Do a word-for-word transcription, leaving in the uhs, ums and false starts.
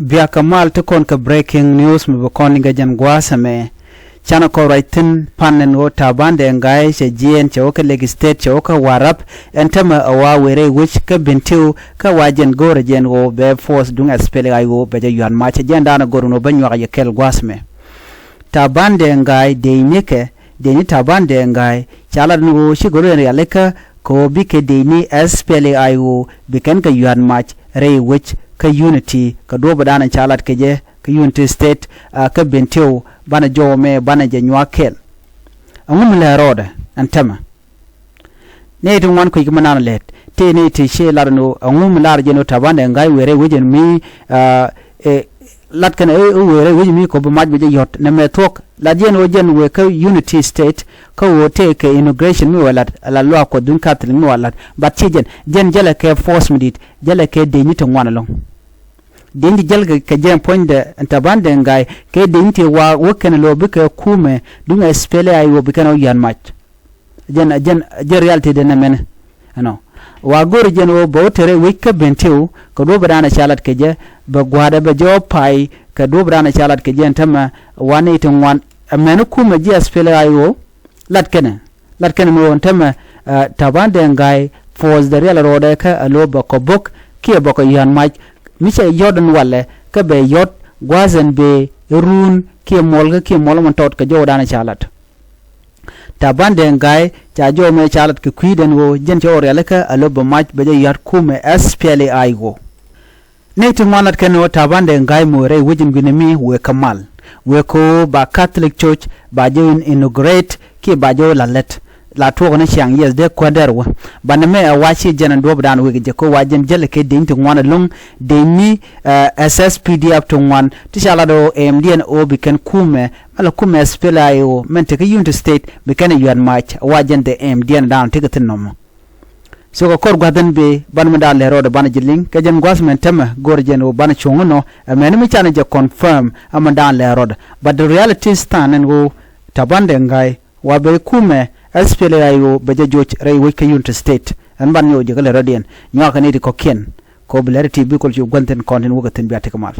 Biakä mal ti kɔn kɛ breaking news mi bi kɔn liŋ kɛ jɛn gua̱a̱th ɛmɛ. Canɛ kɔn ruac thi̱n pan ɛn ɣöö Taban Deng Gai cɛ jiɛɛn cɛ wä kä Lakes State cɛ wä kä Warrap. Ɛn tämɛ ɛ wa wëë rɛy wec kä Bentiu kä wa jɛn go̱o̱rɛ jɛn ɣöö bɛ force duŋ S P L A I O bɛ jɛ yua̱n mac cɛ jɛn daanɛ go̱r ɛn ɣöö bä nyuak yɛ kɛl gua̱a̱th ɛmɛ. Taban Deng Gai dec nikɛ dec ni Taban Deng Gai ca lat ni ɣöö ci go̱r ɛn rialikä kɛ ɣöö bikɛ dec ni S P L A I O bi kɛn kɛ yua̱n mac rɛy wec kä Unity kɛ duɔ̱ɔ̱p daanɛ ca lat kɛ jɛ kä Unity State, a, kä Bentiu banɛ jɔw mɛ banɛ jɛ nyuak kɛl. Ɛŋu mi lɛ rɔɔdɛ ɛn tämɛ? Nɛy ti ŋuan kui̱c kɛ mi nan lɛt tëë nɛy ti ci lar ni ɣöö ɛŋu mi lar jɛn ɣöö Taban Deng Gai wëë rɛy wec ɛn mi, a, ɛ, lat kɛn ɛ wëë rɛy wec mi kɔ bi mac bi jɛ yɔ̱t nɛ mɛ thuɔ̱k lat jɛn ɣöö jɛn wëë kä Unity State kä ɣöö tëë kɛ inauguration mi wä lat lat luaak Kuɔth duŋ Catholic mi wä lat, but ci jɛn jɛn jälɛ kɛ force mi di̱i̱t, jälɛ kɛ dec ni ti ŋuan ɛlɔ̱ŋ. Dec ni ti jäl kɛ, kɛ jɛn puɔ̱nydɛ ɛn Taban Deng Gai kɛ dec ni ti wa wä kɛn lo̱ bikɛ kumɛ duŋ S P L A I O bi kɛn wä yua̱n mac. Jɛn jɛn jɛn reality dɛn ɛmɛn. Ɛnɔ wa go̱o̱ri jɛn ɣöö bɛ wä te rɛy wec kä Bentiu kɛ duɔ̱ɔ̱p daanɛ ca lat kɛ jɛ, bɛ gua̱a̱dɛ bɛ jɔɔk pay kɛ duɔ̱ɔ̱p daanɛ ca lat kɛ jɛ ɛn tämɛ wa nɛy ti ŋuan. Ɛmɛn kumɛ ji̱ S P L A I O lat kɛnɛ lat kɛnɛ mi ɣöö ɛn tämɛ, ɛ, Taban Deng Gai force dɛ rial rɔɔdɛ kä ɛ lo̱ bɛ kɔ bo̱k kiɛ bɛ kɔ yua̱n mac mi cɛ yɔ̱t ɛn walɛ kä bɛ yɔ̱t gua̱a̱th ɛn bee run kiɛ muɔl kä kiɛ muɔl ɛmɔ tɔt kɛ jɔw daanɛ ca lat. Taban Deng Gai ca jɔw mɛ ca lat kɛ kui̱dɛn ɣöö jɛn cɛ ɣöö rialikä a lo̱p bɛ mac bɛ jɛ yɔ̱t kumɛ S P L A I O. Nɛy ti ŋuan lat kɛn ɣöö Taban Deng Gai moc rɛy wec in gui̱n ɛmi wëë kä mal, wëë kä ɣöö ba Catholic Church ba jɛ in inaugurate kiɛ ba jɛ ɣöö la lät la tuɔɔk ni ciaŋ, yes, dee kuäär dɛr wä. Banɛ mɛ ɛ wa ci jɛn ɛn duɔ̱ɔ̱pdan wek jɛ kä wa jɛn jälɛ kɛ deny ti ŋuan ɛlɔ̱ŋ, deny ni, ɛ, S S P D F ti ŋuan ti ca lat ɣöö ɛmdiɛn ɣöö bi kɛn kumɛ mɛ la kumɛ S P L A I O mɛn tekɛ Unity State bi kɛn ɛ yua̱t mac wa jɛn the ɛmdiɛn dan tekɛ thin nɔmɔ. So kɛ kɔr gua̱th ɛn bee banɛ mi daan lɛ rɔɔdɛ banɛ ji̱ liŋ kɛ jɛn gua̱th mɛn tämɛ go̱r jɛn ɣöö banɛ cuɔ̱ŋ inɔ ɛmɛn mi canɛ jɛ confirm ɛmɛ daan lɛ rɔɔdɛ. But the reality stand ɛn ɣöö Taban Deng Gai wa ben kumɛ S P L A I O bɛ jɛ joc rɛy wec kä Unity State. Ɛn ban nyɔk jɛ kä lɛ rɔɔdiɛn nyuakä ni ti kɔ̱kiɛn kɛ ɣöö bi lɛri ti bi kɔl cu gua̱n thi̱n kɔn tin wäkɛ thi̱n bia tekɛ mal.